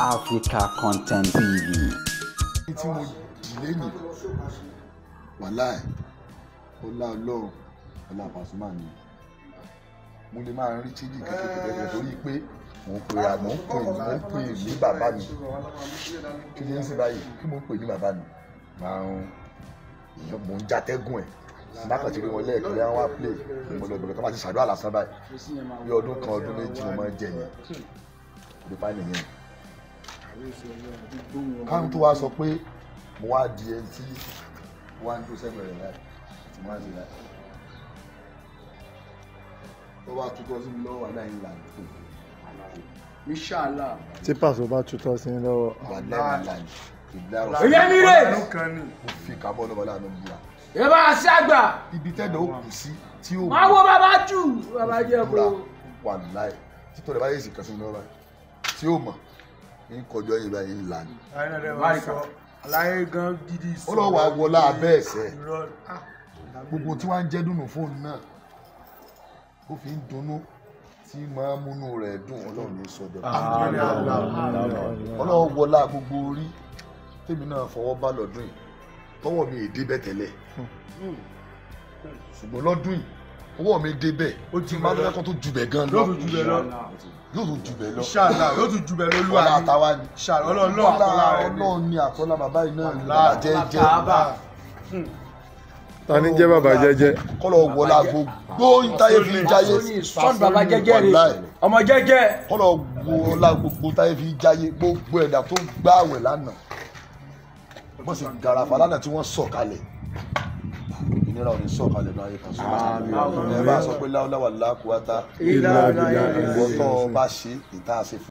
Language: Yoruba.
Africa Content TV. Tí mo dì lẹ́yìn wàláì, ọlá Ọlọ́run, ọlá Pasuma ni mo lè máa rí chíjì kékeré torí pé mò ń pè mò ń pè mò ń pè ní bàbá mi. Kí ni ń sìn báyìí kí mò ń pè ní bàbá mi, máa ń mò ń jatẹ́gùn ẹ̀ bákan ti rí wọn lẹ́ẹ̀kan bí wọ́n wá play mo lọ bẹ̀rẹ̀ tó bá ti ṣàdúrà lásán báyìí bí ọdún kan ọdún méjì mo máa ń jẹ yẹn òde fáìlì yẹn. Káwọn tó wá sọ pé mo wá di ẹni tí wọ́n á ń dúró sẹ́gbẹ̀ẹ́ rẹ̀ láì tí wọ́n á ṣe láì tó bá tutọ́ sí mi lọ́wọ́ wà láì ńlá tó. Inshallah. Tí Paso bá tutọ́ sí mi lọ́wọ́. Wà láì ńlá ni ìlà Èyí ẹni rè. Mo fi kábọ́ lọ́wọ́ láàánú búra. Ẹ bá a ṣe àgbà. Ibi tẹ́lẹ̀ ó kù sí tí ó. Máa wo bàbá jù bàbá jẹ́ kó. Wà láì títọ́ rẹ̀ báyìí sì kàn sí mi lọ́wọ́ báyìí tí ó mọ̀ ń kọjọ́ yìí báyìí ńlá ni. Aláyé gan gidi sọ. Ó lọ wà wọlá abẹ́ ẹ̀sẹ̀ gbogbo tí wọ́n ń jẹ́ dùnú fóònù náà ó fi ń dunnú tí máa múnú rẹ̀ dùn. Ọlọ́run ní sọ́dọ̀ Ọlọ́run wọlá gbogbo orí tèmi náà fọwọ́ bá lọ́dún yìí tọwọ́ mi è débẹ̀ tẹ́lẹ̀ ṣùgbọ́n lọ́dún yìí ọwọ́ mi débẹ̀ ó ti máa lọ́kọ́ tó jubẹ̀ gan lọ yóò tún jubẹ̀ lọ. Inshallah yóò tún jubẹ̀ lọ. Olúwa ọlá àtàwa ni Ọlọ́run ni àtọ́lá bàbá yìí náà ní bàbá jẹ́jẹ́. Ta ni jẹ́ bàbá jẹ́jẹ́? Kọ́lọ̀ wọlá gbogbo táyé fi jáyé. Sọ́ọ̀nù bàbá jẹ́jẹ́ rè ọmọ jẹ́jẹ́. Kọ́lọ̀ wọlá gbogbo táyé fi jáyé gbogbo ẹ̀dá tó gbààwẹ̀ lánàá bó ṣe garafa lánàá tí wọ́n sọ̀ kalẹ̀ ìnira ò ní sọ̀ kalẹ̀ náà ayé kan sọ. Ẹ bá sọ pé láwùláwà lákùúwátá ìwọ tó o bá ṣe ìta ṣe fún.